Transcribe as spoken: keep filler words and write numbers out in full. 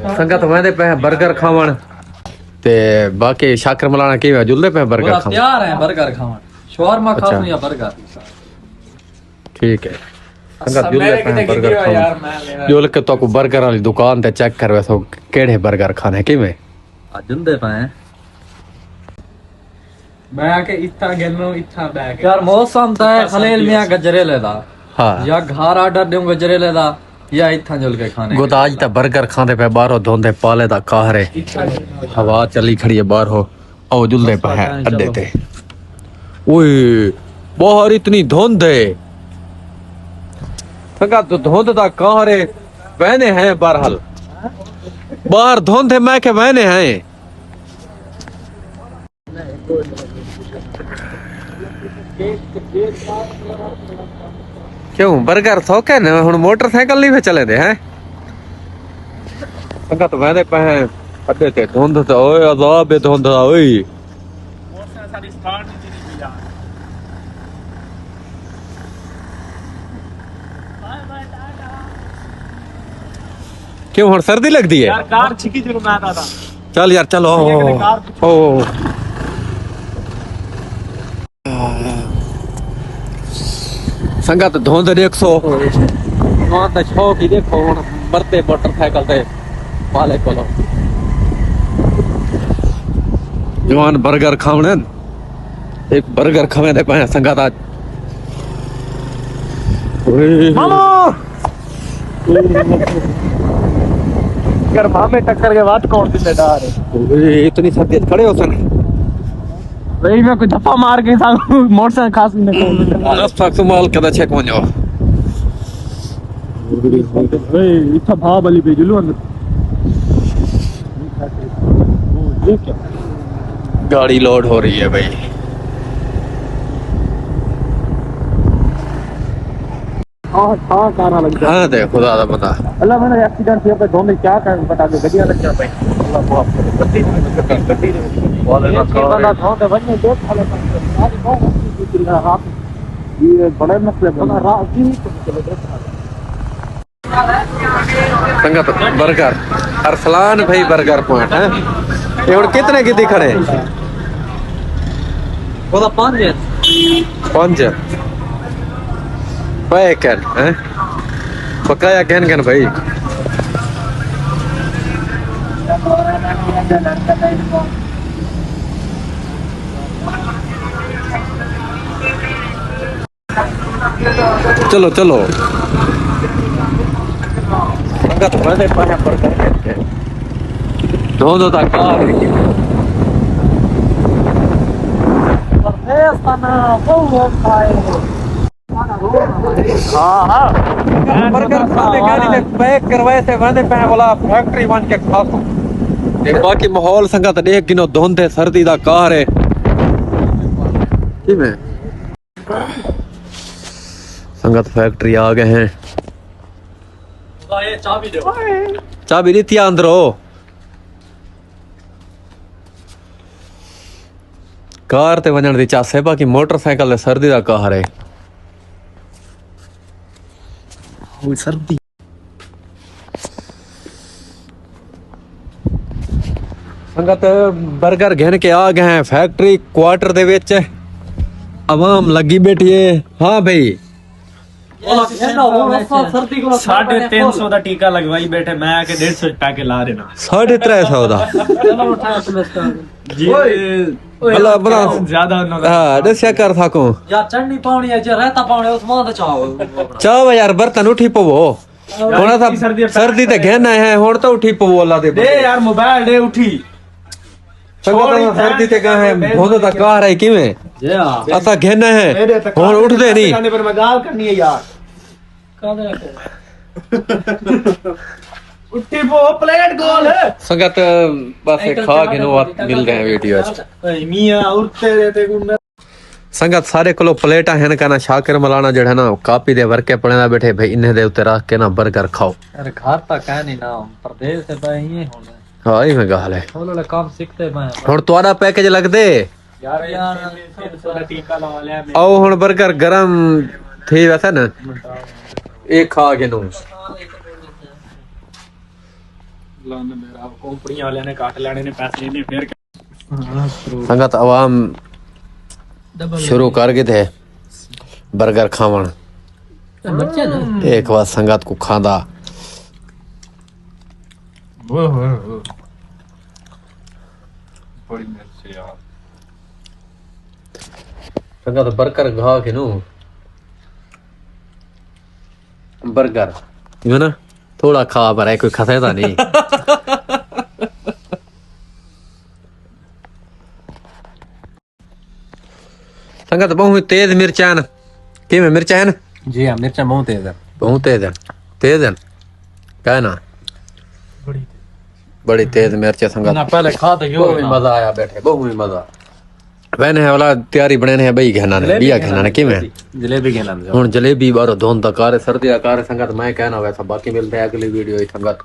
سنگت ویندے پئے ہیں برگر کھاوݨ۔ تے باقی شاکر ملانا کیویں، جلدے پئے ہیں برگر کھاوݨ؟ تیار ہیں برگر کھاوݨ۔ شاورما کھاسوں یا برگر؟ ٹھیک ہے۔ سنگت جلدے پئے ہیں برگر کھاوݨ۔ جل کے تہاکوں برگر والی دکان تے چیک کرویسوں کیڑھے برگر کھانے، کیویں؟ جلدے پئے ہیں۔ میں کہ اتھاں گھنوں، اتھاں بیٹھ کے۔ یار، موسم تاں ہے خلیل میاں گجریلے دا۔ ہاں۔ یا گھر آرڈر ݙیوں گجریلے دا، یا اتھاں جل کے کھانے۔ گودا اڄ تاں برگر کھاندے پئے، ٻاہروں دھند ہے، پالے دا قہر ہے۔ ہوا چلی کھڑی ہے ٻاہروں۔ او جلدے پئے ہیں اݙے تے۔ اوئے، ٻاہر اتنی دھند ہے۔ سنگت، دھند دا قہر ہے۔ ویندے ہیں بہرحال۔ ٻاہر دھند ہے، میں کہ ویندے ہیں۔ کیوں برگر سوکھے نے؟ ہݨ موٹر سائیکل نہیں پئے چلیندے ہیں۔ سنگت ویندے پئے ہیں اݙے تے، دھند تے اوئے عذاب ہے دھند دا اوئے۔ کیوں ہݨ سردی لڳدی ہے؟ یار، کار چھکی جلو میں دادا۔ چل یار، چلو۔ او۔ سنگت دھند ݙیکھسو۔ ایمان دا شوق ہی ݙیکھو ہݨ، مردے موٹر سائیکل تے والے کولو۔ جوان برگر کھاوݨے ہن۔ ایک برگر کھویں دے پئے سنگت اڄ۔ اوئے۔ ماما! گرما میں ٹکر کے وات کون ذمہ دار ہے؟ اوئے، اتنی سردی کھڑے ہو سن۔ بھائی، میں کوئی دفعہ مار کے سا موٹر سائیکل کھاس نہیں کھول۔ دس تک تو مال کدا چیک ونجو۔ اے، اتھا بھا بلی بھیج لو اندر۔ گاڑی لوڈ ہو رہی ہے بھائی۔ ہاں، ہاں، کاراں لڳ ڳیا۔ ہاں، تے خدا دا بندہ۔ اللہ، میں ایکسیڈنٹ تھیا پئے، دھوندے کیا کر، بتا دے، گڈیاں لڳیاں پئے۔ اللہ معاف کرے۔ گڈی، گڈی، گڈی۔ والے دا ایک ہی کار بندہ ہے۔ دھوندے ونڄے، ݙیکھ حالت۔ ساری قوم اچھی گزری ہے، آپ یہ بڑے مسئلے بنا۔ راہ کی نہیں چلے، دیکھ حالت۔ سنگت برگر، ارسلان بھائی برگر پوائنٹ ہے۔ یہ ہن کتنے کی دکھڑے؟ وہ تو پانچ ہے۔ پانچ۔ پیک ہے، ہیں؟ بقایا گھن گھن بھائی۔ چلو، چلو۔ سنگت ویندے پئے ہیں برگر کھیݙ کے۔ دھوندو دا کار۔ پردیس دا ناں بہوں اوکھا ہے۔ ہاں، ہاں۔ برگر کھاندے گاڑی دے پیک کروائے تے ویندے پئے ہیں، بھلا فیکٹری ونڄ کے کھاسوں۔ تے باقی ماحول سنگت ݙیکھ گھنو، دھند ہے، سردی دا قہر ہے۔ کیویں؟ سنگت فیکٹری آ ڳئے ہیں۔ چابی ݙتی آ اندرو۔ کار تے ونڄݨ دی چس ہے، باقی موٹر سائیکل تے سردی دا قہر ہے۔ اوئے سردی۔ سنگت، برگر گھن کے آ ڳئے ہیں فیکٹری کوارٹر دے وچ۔ عوام لڳی ٻیٹھی ہے۔ ہاں بھائی۔ ساڑھے تین سو دا ٹیکہ لڳوائی ٻیٹھے، میں آ کے ݙیڈھ سو پیکے لا ݙینا۔ ساڑھے ترے سو دا؟ جی۔ بھلا، بھلا۔ زیادہ انہاں دا۔ ہاں، ݙسیا کر ساکوں۔ یار، چٹنی پاوݨی ہے، جے رائتا پاوݨے، عثمان تے چاؤ۔ چاؤ یار، برتن اٹھی پوو۔ ہݨ اساں سردی تے گھن آئے ہیں، ہݨ تاں اٹھی پوو اللہ دے بندے۔ یار، موبائل ݙے اٹھی۔ سنگت، اساں سردی تے ڳئے ہیں، بھوند دا قہر ہے کیویں؟ جی ہاں۔ اساں گھن آئے ہیں، ہݨ اٹھدے نہیں۔ پر میں ڳالھ کرنی ہے یار۔ اٹھی پوو، پلیٹ گول ہے۔ سنگت، بس کھا گھنو، وقت ملدے ہیں ویڈیو وچ۔ میاں، اٹھتے رہتے گن۔ سنگت، سارے کولو پلیٹاں ہن کنا، شاکر ملانا جیڑھا نا کاپی دے ورقے پڑھیندا ٻیٹھے بھئی، انہیں دے اتے رکھ کے نا برگر کھاؤ۔ یار، گھر تاں کائے نہیں نا، پردیس تے پئے ایویں ہن۔ ہاں، ایویں ڳالھ ہے۔ ہن والے کم سکھدے پئے ہیں۔ ہݨ تہاݙا پیکج لڳدے؟ یار، یار، او ہݨ برگر گرم تھی ویسے نا، اے کھا گھنوں۔ لن میرا کمپنی والے نے کٹ لینے نے پیسے نے پھر سنگت عوام شروع کر گئے تھے برگر کھاون۔ ایک بار سنگت کو کھاندا۔ بڑی مرچ یار۔ سنگت برگر کھا کے نو برگر۔ ایویں نا تھوڑا کھا پر ہے، کوئی کھسے تاں نہیں۔ سنگت بہوں تیز مرچاں ہن۔ کیویں مرچاں ہن؟ جی ہاں، مرچاں بہوں تیز ہن۔ بہوں تیز ہن۔ تیز ہن۔ کہنا۔ بڑی تیز۔ بڑی تیز مرچ ہے سنگت۔ نہ پہلے کھا تے یو بہوں ہی مزہ آیا بیٹھے، بہوں ہی مزہ۔ وینے ہے والا تیاری بنے نے بئی گھنا نے، جلیبی بیا گھنا گھنا نے، نے، کیویں؟ جلیبی، جلیبی گھنا نے۔ ہن جلیبی بارو دھن دا کار، سردی دا کار سنگت، میں کہنا ویسا، باقی ملتے ہیں اگلی ویڈیو ہی سنگت۔